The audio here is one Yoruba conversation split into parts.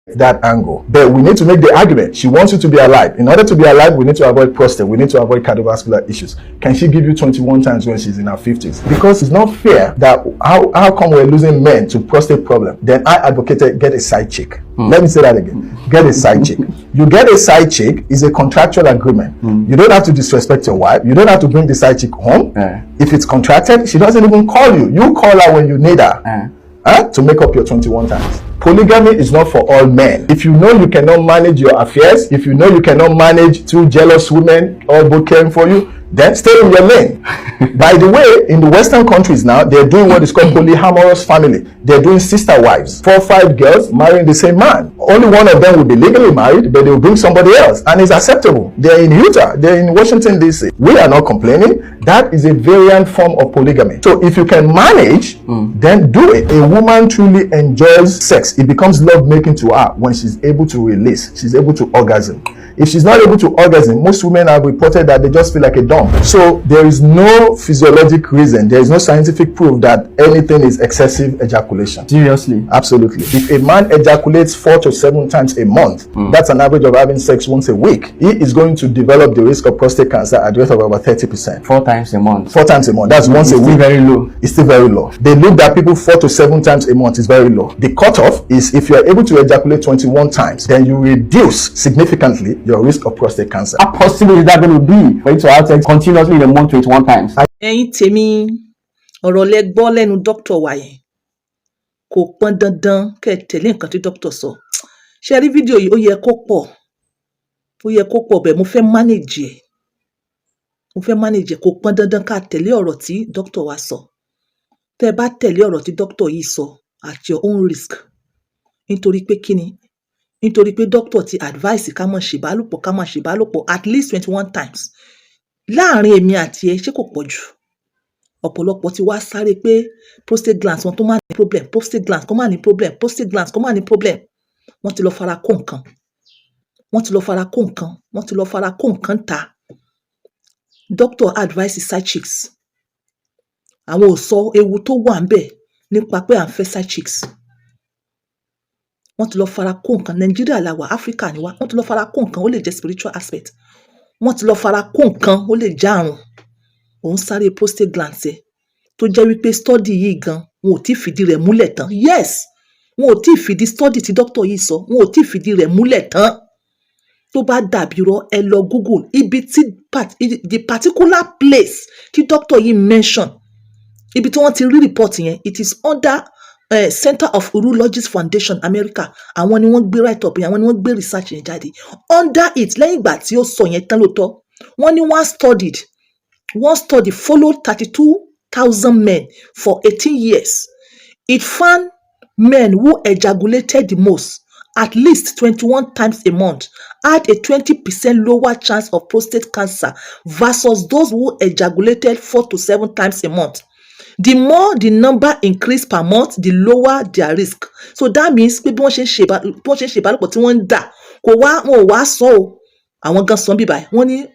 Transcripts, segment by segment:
That angle. But we need to make the argument. She wants you to be alive. In order to be alive, we need to avoid prostate. We need to avoid cardiovascular issues. Can she give you 21 times when she's in her 50s? Because it's not fair that how come we're losing men to prostate problem? Then I advocated get a side chick. Let me say that again. Get a side chick. You get a side chick is a contractual agreement. You don't have to disrespect your wife. You don't have to bring the side chick home. If it's contracted, she doesn't even call you. You call her when you need her. Huh? To make up your 21 times. Polygamy is not for all men. If you know you cannot manage your affairs, if you know you cannot manage two jealous women all both caring for you, then stay in your lane. By the way, in the Western countries now, they're doing what is called polyamorous family. They're doing sister wives. Four, five girls marrying the same man. Only one of them will be legally married, but they will bring somebody else, and it's acceptable. They're in Utah, they're in Washington, D.C. We are not complaining. That is a variant form of polygamy. So if you can manage, then do it. A woman truly enjoys sex. It becomes love making to her when she's able to release, she's able to orgasm. If she's not able to orgasm, most women have reported that they just feel like a dump. So there is no physiologic reason, there is no scientific proof that anything is excessive ejaculation. Seriously? Absolutely. If a man ejaculates 4 to 7 times a month, that's an average of having sex once a week, he is going to develop the risk of prostate cancer at the rate of about 30%. Four times a month. Four times a month. That's once It's a still week. Very low. It's still very low. They looked at people 4 to 7 times a month is very low. The cutoff is if you are able to ejaculate 21 times, then you reduce significantly your risk of prostate cancer. How possible is that going to be for you to have sex continuously in a month 21 times? Ẹ̀yin tèmi, ọ̀rọ̀ lẹ gbọ́ lẹ́nu dókítà wa yẹn. Kò pọn dandan kẹ́ ẹ tẹ̀lé nǹkan tí dókítà sọ. Ṣe rí fídíò yìí, ó yẹ kó pọ̀, ó yẹ kó pọ̀ bẹ́ẹ̀. Mo fẹ́ manage ẹ̀, mo fẹ́ manage ẹ̀. Kò pọn dandan ká tẹ̀lé ọ̀rọ̀ tí dókítà wa sọ. Tẹ́ ẹ bá tẹ̀lé ọ̀rọ̀ tí dókítà yìí sọ, at your own risk. Nítorí pé kíni? Nítorí pé doctor ti advice ká máa ṣèbálòpọ̀, ká máa ṣèbálòpọ̀ at least 21 times láàrin èmi àti ẹ. Ṣé kò pọ̀ jù? Ọ̀pọ̀lọpọ̀ ti wá sáré pé prostate glands wọn tó má ní problem, prostate glands kó má ní problem, prostate glands kó má ní problem. Wọ́n ti lọ fara kó nǹkan, wọ́n ti lọ fara kó nǹkan, wọ́n ti lọ fara kó nǹkan ta. Doctor advice side chicks. Àwọn ò sọ ewu tó wà ńbẹ̀ nípa pé à ń fẹ́ side chicks. Wọ́n ti lọ fara kó nǹkan. Nàìjíríà la wà, Áfíríkà ni wá. Wọ́n ti lọ fara kó nǹkan. Ó lè jẹ́ spiritual aspect. Wọ́n ti lọ fara kó nǹkan. Ó lè jẹ́ àrùn. Òun sáré prostate glands ẹ̀ tó jẹ́ wípé study yìí gan, wọn ò tí ì fìdí rẹ̀ múlẹ̀ tán. Yes, wọn ò tí ì fìdí study tí doctor yìí sọ, wọn ò tí ì fìdí rẹ̀ múlẹ̀ tán. Tó bá dàbí irọ́, ẹ lọ Google ibi tí the particular place tí doctor yìí mention, ibi tí wọ́n ti rí report yẹn. It is under Center of Urologist Foundation, America. Àwọn ni wọ́n gbé write up yẹn, àwọn ni wọ́n gbé research yẹn jáde. Under it, lẹ́yìn ìgbà tí ó sọ yẹn tán lóòótọ́, wọ́n ní one study followed 32,000 men for 18 years. It found men who ejaculated the most, at least 21 times a month, had a 20% lower chance of prostate cancer versus those who ejaculated 4 to 7 times a month. The more the number increase per month, the lower their risk. So that means pé bí wọ́n ṣe ń ṣe ìbálòpọ̀ tí wọ́n ń dà kò wá, wọn ò wá sọ o. Àwọn gan sọ bíbá ẹ̀, wọ́n ní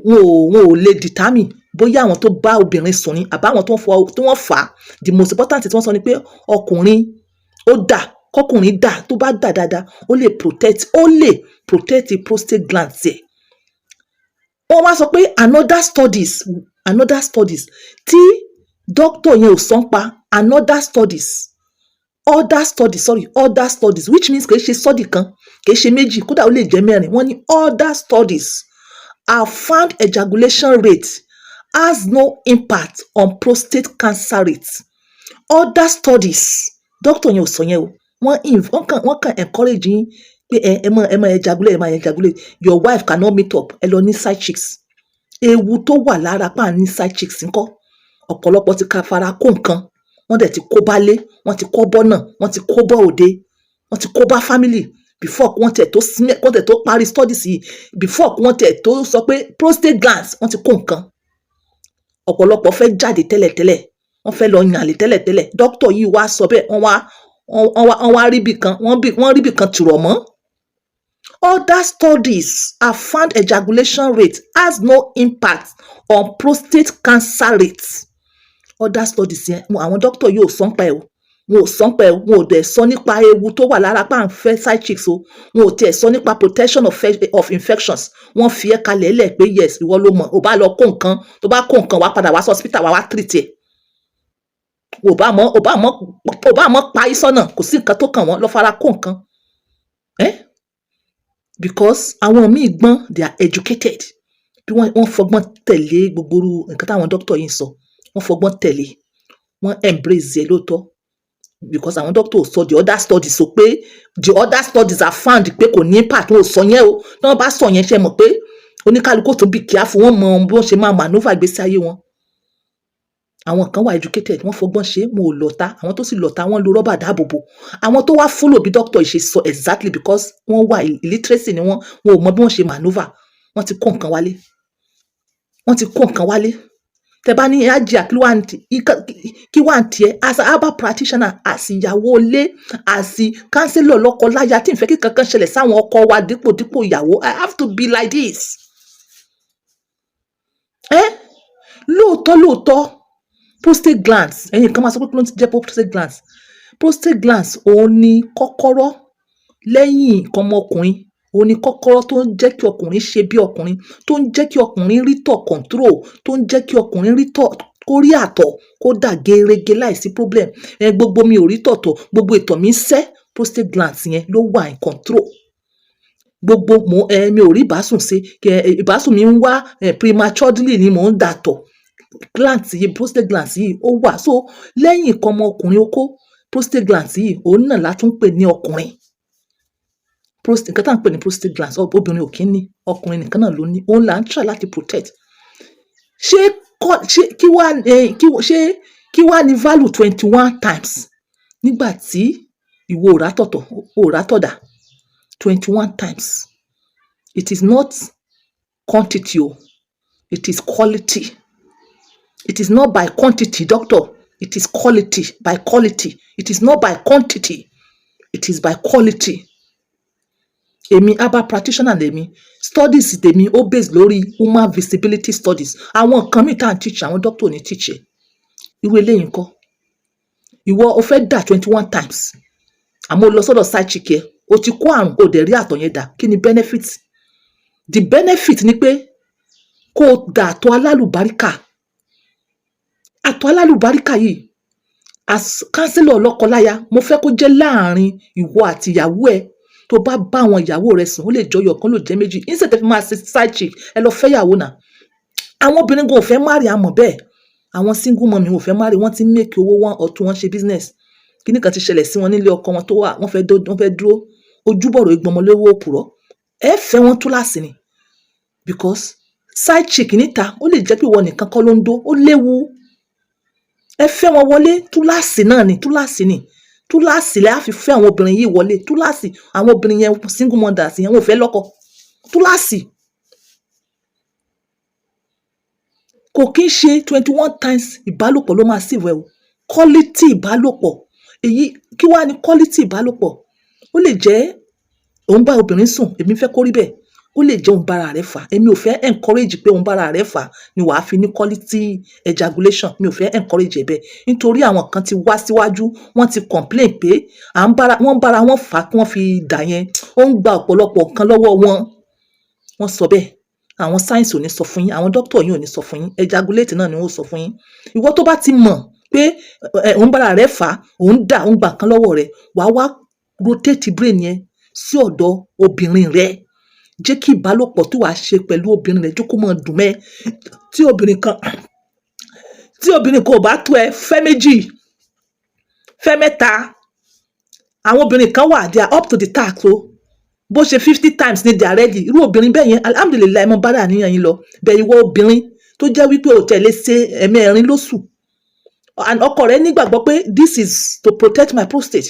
wọn ò lè determine bóyá àwọn tó bá obìnrin sùn ni àbáwọn tó ń fọ tí wọ́n fà á. The most important thing tí wọ́n sọ ni pé ọkùnrin ó dà, kọkùnrin dà, tó bá dà dáadáa, ó lè protect the prostate gland ẹ̀. Wọ́n wá sọ pé another studies tí doctor yẹn ò sọ pa, another studies, other studies, sorry, other studies, which means kì í ṣe study kan, kì í ṣe méjì, kódà ó lè jẹ́ mẹ́rin. Wọ́n ní other studies have found ejaculation rate has no impact on prostate cancer rate. Other studies, doctor yẹn ò sọ yẹn o. Wọ́n kàn encourage yín pé ẹ máa ejaculate, ẹ máa ejaculate. Your wife cannot meet up, ẹ lọ ní side chicks. Ewu tó wà lára pa ní side chicks ńkọ́? Ọ̀pọ̀lọpọ̀ ti ka fara kó nǹkan, wọ́n dẹ̀ ti kó bálé, wọ́n ti kó bọ́nà, wọ́n ti kó bọ́ òde, wọ́n ti kó bá family before kí wọ́n tẹ̀ tó parí studies yìí, before kí wọ́n tẹ̀ tó sọ pé prostate glands, wọ́n ti kó nǹkan. Ọ̀pọ̀lọpọ̀ fẹ́ jáde tẹ́lẹ̀tẹ́lẹ̀, wọ́n fẹ́ lọ yàn àlè tẹ́lẹ̀tẹ́lẹ̀. Doctor yìí wá sọ bẹ́ẹ̀, wọ́n wá rí bì kan, wọ́n rí bì kan tìrọ̀ mọ́. Other studies have found ejaculation rate has no impact on prostate cancer rate. Other studies yẹn, àwọn doctor yóò sọ ń pa ẹ̀ o. Wọn ò sọ pé, wọn ò dẹ̀ sọ nípa ewu tó wà lára pa à ń fẹ́ side chicks o. Wọn ò tiẹ̀ sọ nípa protection of infections. Wọ́n fi ẹ́ kalẹ̀ lẹ̀ pé yes, ìwọ ló mọ̀. Ò bá lọ kó nǹkan, tó bá kó nǹkan, wàá padà wá sí hospital, wàá wá treat ẹ̀. Ò bá mọ̀ pa í sọ́nà, kò sí nǹkan tó kàn wọ́n. Lọ fara kó nǹkan, eh? Because àwọn míì gbọ́n, they are educated. Bí wọ́n fọgbọ́n tẹ̀lé gbogbo irú nǹkan táwọn doctor yìí ń sọ, wọ́n fọgbọ́n tẹ̀lé, wọ́n embrace ẹ̀ lóòótọ́, because àwọn doctor ò sọ the other studies, sọ pé the other studies are found pé kò ní impact. Wọn ò sọ yẹn o. Tí wọ́n bá sọ yẹn, ṣe mọ̀ pé oníkálukú tó be careful, wọ́n mọ bí wọ́n ṣe máa maneuver ìgbésí ayé wọn. Àwọn kan wà educated, wọ́n fọgbọ́n ṣe. Wọn ò lọ́ta. Àwọn tó sì lọ́ta, wọ́n lo rọ́bà dáàbòbò. Àwọn tó wá follow bí doctor ṣe sọ exactly, because wọ́n wà illiteracy ni wọ́n, wọn ò mọ bí wọ́n ṣe maneuver. Wọ́n ti kó nǹkan wálé, wọ́n ti kó nǹkan wálé. Tẹ bá ní ájíà, kí wà ní tiẹ̀ as a herbal practitioner, as ìyàwó ilé, as counselor lọ́kọ láya tí n fẹ́ kí kankan ṣẹlẹ̀ sáwọn ọkọ wa dípò ìyàwó, I have to be like this. Ẹ lóòótọ́ lóòótọ́, prostate glands, ẹ̀yin kan máa sọ pé kí ló ti jẹ́ prostate glands? Prostate glands, òun ni kọ́kọ́rọ́ lẹ́yìn nǹkan ọmọkùnrin. Òun ni kọ́kọ́rọ́ tó ń jẹ́ kí ọkùnrin ṣe bí ọkùnrin, tó ń jẹ́ kí ọkùnrin rí tọ̀ control, tó ń jẹ́ kí ọkùnrin rí tọ̀, kó rí àtọ̀, kó dà gerege láìsí problem. Ẹ gbogbo mi ò rí tọ̀tọ̀, gbogbo ìtọ̀ mi ń sẹ́, prostate glands yẹn ló wà in control. Gbogbo mo ẹ mi ò rí ìbásùn ṣe, ìbásùn mi ń wá prematurely ni mò ń dàtọ̀, gland yìí, prostate gland yìí, ó wà. So lẹ́yìn nǹkan ọmọkùnrin, okó, prostate gland yìí, òun náà la tún pè ní ọkùnrin. Prostate, nǹkan tá à ń pè ní prostate gland, obìnrin ò kí ń ní, ọkùnrin nìkan náà ló ní. Òun là ń try láti protect. Ṣé kọ́ ṣé kí wá kí ṣé kí wá ní value 21 times nígbà tí ìwọ ò rátọ̀tọ̀, ò rátọ̀dà 21 times? It is not quantity o, it is quality. It is not by quantity, doctor, it is quality. By quality. It is not by quantity, it is by quality. Èmi, herbal practitioner lèmi. Studies tèmi, ó based lórí human visibility studies. Àwọn nǹkan míì tá à ń teach, àwọn doctor ò ní teach ẹ. Irú eléyìí ńkọ́? Ìwọ o fẹ́ dà 21 times, àmọ́ o lọ sọ́dọ̀ side chick ẹ, o ti kó àrùn, o dẹ̀ rí àtọ̀ yẹn dà. Kí ni benefit? The benefit ni pé kó o dà àtọ̀ alálùbáríkà. Àtọ̀ alálùbáríkà yìí, as counselor lọ́kọláya, mo fẹ́ kó jẹ́ láàrin ìwọ àti ìyàwó ẹ. Tó bá bá àwọn ìyàwó rẹ sùn, ó lè jọyọ̀ kan, lè jẹ́ méjì. Instead tẹ́ fi máa ṣe side chick, ẹ lọ fẹ́ ìyàwó náà. Àwọn obìnrin gan ò fẹ́ marry, àmọ́ bẹ́ẹ̀ àwọn single mummy ò fẹ́ marry. Wọ́n ti ń make owó wọn ọ̀tún, wọ́n ṣe business. Kíní kan ti ṣẹlẹ̀ sí wọn nílé ọkọ wọn tó wà, wọ́n fẹ́ dúró ojúbọ̀rọ̀ ìgbọmọléwó òpùrọ́. Ẹ fẹ́ wọn túláàsì ni, because side chick níta, ó lè jẹ́ pé ìwọ nìkan kọ́ ló ń dó, ó léwu. Ẹ fẹ́ wọn wọlé túláàsì náà ni, túláàsì ni, túláàsì lẹ́ á fi fẹ́ àwọn obìnrin yìí wọlé túláàsì. Àwọn obìnrin yẹn, single mothers yẹn, wọn ò fẹ́ lọ́kọ túláàsì. Kò kí ń ṣe 21 times ìbálòpọ̀ ló máa save ẹ o, quality ìbálòpọ̀. Èyí kí wàá ní quality ìbálòpọ̀? Ó lè jẹ́ òun bá obìnrin sùn, èmi fẹ́ kó rí bẹ́ẹ̀. Ó lè jẹ́ òun bára rẹ̀ fà. Èmi ò fẹ́ encourage pé òun bára rẹ̀ fà ni wàá fi ní quality ejaculation. Mi ò fẹ́ encourage ẹ̀ bẹ́ẹ̀, nítorí àwọn kan ti wá síwájú, wọ́n ti complain pé à ń bára wọ́n bára wọn fà kí wọ́n fi dà yẹn, ó ń gba ọ̀pọ̀lọpọ̀ nǹkan lọ́wọ́ wọn. Wọ́n sọ bẹ́ẹ̀. Àwọn science ò ní sọ fún yín, àwọn doctor yín ò ní sọ fún yín, ejaculate náà ni wọ́n sọ fún yín. Ìwọ tó bá ti mọ̀ pé òun bára rẹ̀ fà, òun dà, òun gbà nǹkan lọ́wọ́ rẹ̀, wàá wá rotate brain yẹn sí ọ̀dọ̀ obìnrin rẹ̀. Jẹ́ kí ìbálòpọ̀ tí wàá ṣe pẹ̀lú obìnrin rẹ̀ jókòó máa dùn mẹ́. Tí obìnrin kan ò bá tó ẹ, fẹ́ méjì, fẹ́ mẹ́ta. Àwọn obìnrin kan wà, they are up to the task o. Bó ṣe 50 times ni, they are ready. Irú obìnrin bẹ́ẹ̀ yẹn, alhamdulillahi, mo bá dà níyàn yín lọ bẹ́ẹ̀. Ìwọ obìnrin tó jẹ́ wípé o tẹ̀lé ṣe ẹ̀mẹ́rin lóṣù and ọkọ rẹ nígbàgbọ́ pé this is to protect my prostate,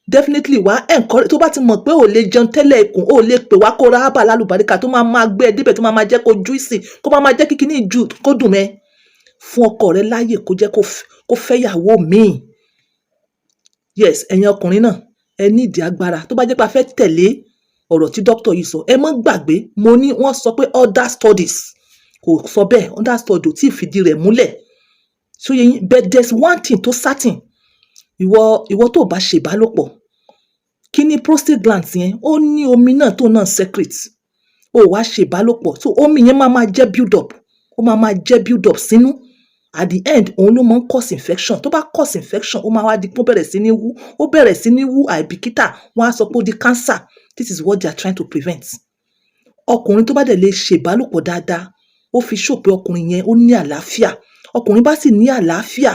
definitely wá encourage. Tó bá ti mọ̀ pé ò lè jẹun tẹ́lẹ̀, ikùn ò lè pè wá, kó ra ábà lálùbáríkà tó máa máa gbé ẹ débẹ̀, tó máa máa jẹ́ kó juicy, kó máa máa jẹ́ kíkiní ju kó dùn mẹ́. Fún ọkọ rẹ láàyè kó jẹ́ kó fẹ́yàwó míì. Yes, ẹ̀yin ọkùnrin náà, ẹ ní ìdí agbára. Tó bá jẹ́ pé a fẹ́ tẹ̀lé ọ̀rọ̀ tí dókítà yìí sọ, ẹ má gbàgbé, mo ní wọ́n sọ pé other studies kò sọ bẹ́ẹ̀, other study ò tí ì fìdí rẹ̀ múlẹ̀. So yẹn, but there's one thing tó certain. Ìwọ tó o bá ṣe ìbálòpọ̀, kí ni prostate gland yẹn, ó ní omi náà tó náà secrete. O wá ṣe ìbálòpọ̀, so omi yẹn máa máa jẹ́ build up, ó máa máa jẹ́ build up sínú. At the end, òun ló máa ń cause infection. Tó bá cause infection, ó máa wá di pé ó bẹ̀rẹ̀ sí ní wú, ó bẹ̀rẹ̀ sí ní wú àìbìkítà, wọ́n á sọ pé ó di cancer. This is what they are trying to prevent. Ọkùnrin tó bá dẹ̀ lè ṣe ìbálòpọ̀ dáadáa, ó fi show pé ọkùnrin yẹn, ó ní àlàáfíà. Ọkùnrin bá sì ní àlàáfíà,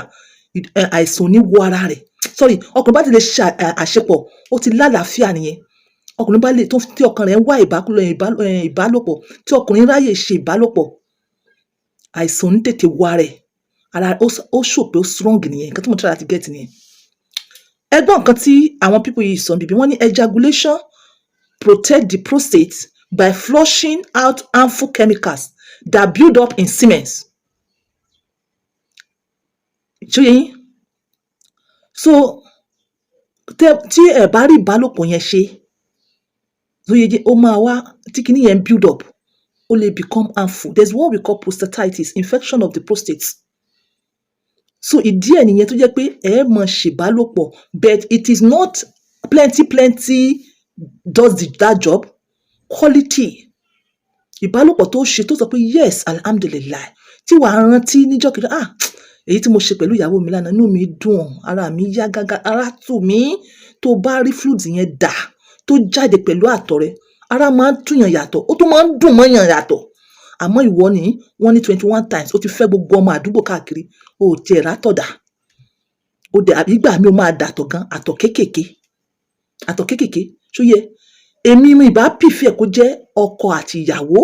àìsàn ò ní wọ ara rẹ̀. Sorry, ọkùnrin bá ti lè ṣe àṣepọ̀, ó ti lálàáfíà nìyẹn. Ọkùnrin bá lè tó tí ọkàn rẹ̀ ń wá ìbálòpọ̀, tí ọkùnrin ráyè ṣe ìbálòpọ̀, àìsàn ò ní tètè wọ ara ẹ̀. Ara ó show pé ó strong nìyẹn. Nǹkan tí mo try láti get nìyẹn. Ẹ gbọ́ nǹkan tí àwọn people yìí sọ bíbí. Wọ́n ní ejaculation protect the prostate by flushing out harmful chemicals that build up in semen. Ṣó yé yín? So tí ẹ bá rí ìbálòpọ̀ yẹn ṣe, tó yé jẹ́, ó máa wá tí kinní yẹn build up, ó lè become harmful. There is what we call prostatitis, infection of the prostate. So ìdí ẹ̀ nìyẹn tó jẹ́ pé ẹ máa ṣèbálòpọ̀, but it is not plenty plenty does that job. Quality ìbálòpọ̀ tó ṣe, tó sọ pé yes, alhamdulillahi, tí wàá rántí níjọ́ kejì, "Ah, èyí tí mo ṣe pẹ̀lú ìyàwó mi lánàá, inú mi dùn, ara mi yá gágá, ara tù mí." Tó bá rí fluid yẹn dà tó jáde pẹ̀lú àtọ̀ rẹ, ara máa ń túyàn yàtọ̀, ó tún máa ń dùn mọ́yàn yàtọ̀. Àmọ́ ìwọ ni wọ́n ní 21 times, ó ti fẹ́ gbogbo ọmọ àdúgbò káàkiri, o ò tiẹ̀ rátọ̀dà, ó dẹ̀ àbí ìgbà mi ò máa dàtọ̀ gan, àtọ̀ kéékèèké, àtọ̀ kéékèèké. Ṣó yẹ? Èmi mi ìbá prefer kó jẹ́ ọkọ àti ìyàwó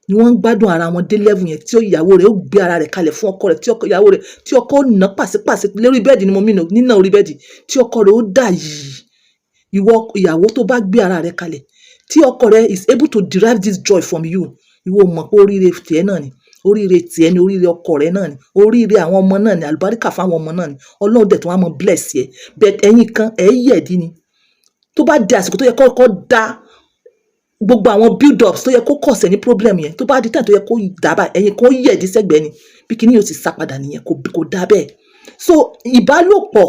ni wọ́n ń gbádùn ara wọn dé level yẹn, tí ìyàwó rẹ̀ ó gbé ara rẹ̀ kalẹ̀ fún ọkọ rẹ̀, tí ọkọ ìyàwó rẹ̀, tí ọkọ ó nà pàṣípàṣí lórí bẹ́ẹ̀dì ni mo mí nínà orí bẹ́ẹ̀dì, tí ọkọ rẹ̀ ó dà yìí. Ìwọ ìyàwó tó bá gbé ara rẹ̀ kalẹ̀, tí ọkọ rẹ̀ is able to derive this joy from you, ìwọ mọ̀ pé oríire tiẹ̀ náà ni, oríire tiẹ̀ ni, oríire ọkọ rẹ̀ náà ni, oríire àwọn ọmọ náà ni, àlùbáríkà fáwọn ọmọ náà ni. Ọlọ́run dẹ̀ tó wá mọ bless yẹ. But ẹ̀yin kan, ẹ̀ yẹ̀dí ni. Tó bá di àsìkò tó yẹ kọ́kọ́ da gbogbo àwọn build ups tó yẹ kó cause ní problem yẹn, tó bá di time tó yẹ kó dábàá, ẹ̀yin kan yẹ̀dí sẹ́gbẹ̀ẹ́ ni, bí kíní yóò ti sá padà nìyẹn. Kò dá bẹ́ẹ̀. So ìbálòpọ̀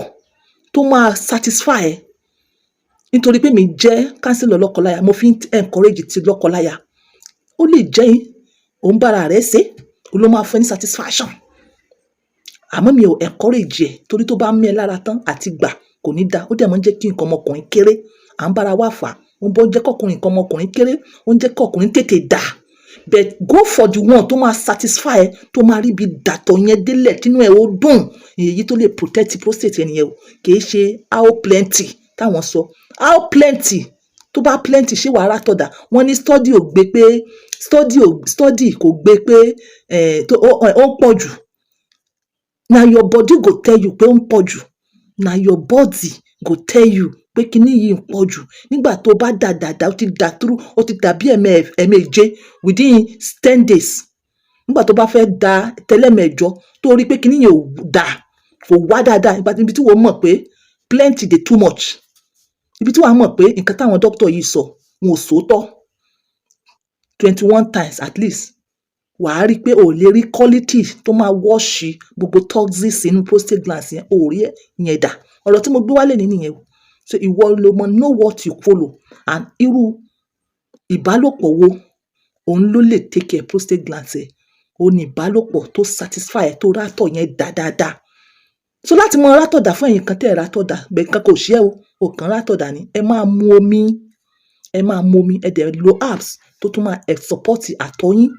tó máa satisfy ẹ, nítorí pé mi jẹ́ counselor lọ́kọláya, mo fi ń encourage ti lọ́kọláya. Ó lè jẹ́ òun bára rẹ̀ ṣe, ó ló máa fún ẹ ní satisfaction, àmọ́ mi ò encourage ẹ̀, torí tó bá mí ẹ lára tán àti gbà kò ní da. Ó dẹ̀ máa ń jẹ́ kí nǹkan ọmọkùnrin kéré. À ń bára wa fà á, ó ń bọ́ jẹ́ kọkùnrin, nǹkan ọmọkùnrin kéré, ó ń jẹ́ kọkùnrin tètè dà. But go for the one tó máa satisfy ẹ, tó máa rí ibi dàtọ̀ yẹn délẹ̀, tínú ẹ̀ ó dùn. Èyí tó lè protect prostate ẹni yẹn o, kì í ṣe how plenty táwọn sọ. How plenty, tó bá plenty, ṣé wàá rátọ̀dà? Wọ́n ní study ò gbé pé, study ò study kò gbé pé tó ó ń pọ̀ jù. Na your body go tell you pé ó ń pọ̀ jù. Na your body go tell you pé kíní yìí ń pọ̀ jù. Nígbà tó bá dà dà dà, ó ti dà through, ó ti dà bí ẹ̀ẹ̀méje within 10 days, nígbà tó bá fẹ́ da tẹ́lẹ̀mẹ̀jọ, tó rí pé kíní yẹn ò dà, kò wá dáadáa, ìgbà ibi tí wọ́n mọ̀ pé plenty dey too much, ibi tí wàá mọ̀ pé nǹkan táwọn doctor yìí sọ, wọn ò sòótọ́. 21 times at least, wàá rí i pé ò lè rí quality tó máa wash gbogbo toxins inú prostate gland yẹn, ò rí yẹn dà. Ọ̀rọ̀ tí mo gbé wálé ní nìyẹn o. So ìwọ ló mọ know what you follow and irú ìbálòpọ̀ wo òun ló lè take care prostate gland ẹ̀. Ó ní ìbálòpọ̀ tó satisfy ẹ, tó rátọ̀ yẹn dá dáadáa. So láti mọ rátọ̀dà fún ẹ̀yin kan tẹ́ ẹ̀ rátọ̀dà bẹ́ẹ̀, nǹkan kò ṣe é o, ò kàn rátọ̀dà ni. Ẹ máa mu omi, ẹ máa mu omi, ẹ dẹ̀ lo herbs tó tún máa ẹ̀ support àtọ̀ yín,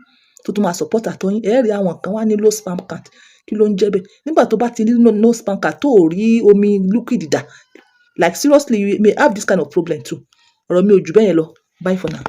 tó tún máa support àtọ̀ yín. Ẹ rí àwọn kan wá ní low sperm count. Kí ló ń jẹ́ bẹ́ẹ̀? Nígbà tó bá ti ní no sperm count, tó ò rí omi liquid dà, like seriously, you may have this kind of problem too. Ọ̀rọ̀ mi ò jù bẹ́ẹ̀ yẹn lọ. Bye for now.